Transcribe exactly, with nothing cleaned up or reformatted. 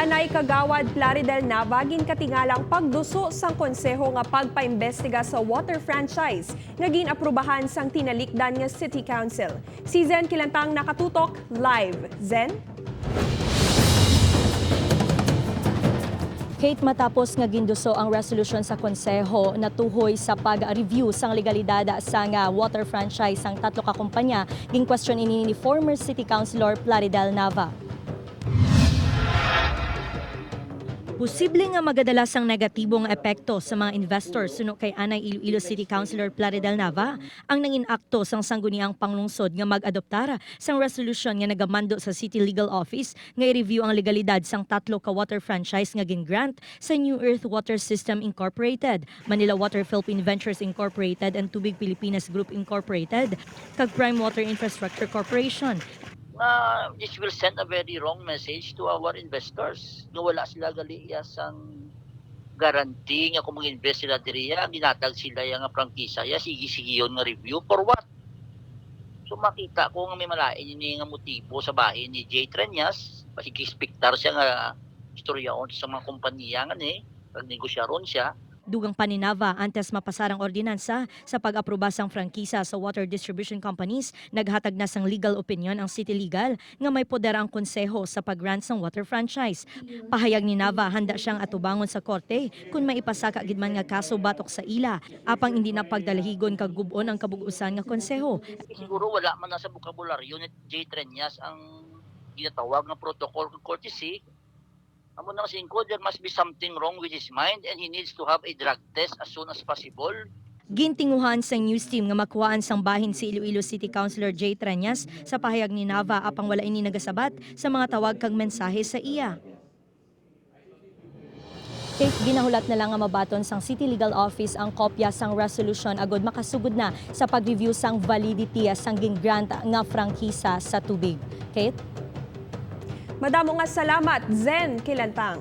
Anay Kagawad Plaridel Nava ginkatingalang pagduso sang konseho nga pagpaimbestiga sa water franchise nga gin-aprubahan sang tinalikdan nga City Council. Si Zen Kilantang nakatutok live. Zen? Kate, matapos nga ginduso ang resolusyon sa konseho natuhoy sa pag-review sang legalidad sang ah, water franchise sang tatlo ka kumpanya, ginkwestiyon ini ni former City Councilor Plaridel Nava. Posible nga magadala sang negatibo nga epekto sa mga investor suno kay anay Iloilo City Councilor Plaridel Nava ang nangin akto sang sangguniang panglungsod nga mag-adoptar sang resolusyon nga nagamando sa City Legal Office nga i-review ang legalidad sang tatlo ka water franchise nga gin-grant sa New Earth Water System Incorporated, Manila Water Philippine Ventures Incorporated and Tubig Pilipinas Group Incorporated, kag Prime Water Infrastructure Corporation. Nga this will send a very wrong message to our investors nga wala sila gali iya sang guarantee nga kung mag-invest sila diri, ya, ginatag sila ya nga prangkisa, ya, sige-sigeon nga review. For what? So makita ko nga may malain ini nga motibo sa bahin ni Jay Treñas, makikipag-expectar siya nga istoryaon sa mga kompanya nga ni, kag negosyaron siya. Dugang pa ni Nava, antes mapasar ang ordinansa sa pag-aproba sang prangkisa sa water distribution companies, naghatag na sang legal opinion ang City Legal nga may poder ang konseho sa pag-grant sang water franchise. Pahayag ni Nava, handa siyang atubangon sa korte kon may ipasaka gid man nga kaso batok sa ila, apang indi na pagdalahigon kag gub-on ang kabug-usan nga konseho. Siguro wala man na sa bokabularyo ni Jay Treñas ang ginatawag nga protocol kag courtesy. Amo na nga singko, there must be something wrong with his mind and he needs to have a drug test as soon as possible. Gintinguhan sang news team nga makuhaan sang bahin si Iloilo City Councilor Jay Treñas sa pahayag ni Nava, apang wala ini nagasabat sa mga tawag kag mensahe sa iya. Kate, ginahulat na lang nga mabaton sang City Legal Office ang kopya sang resolusyon agud makasugod na sa pag-review sang validity sang gin-grant nga prangkisa sa tubig. Kate? Madamo nga salamat, Zen Kilantang.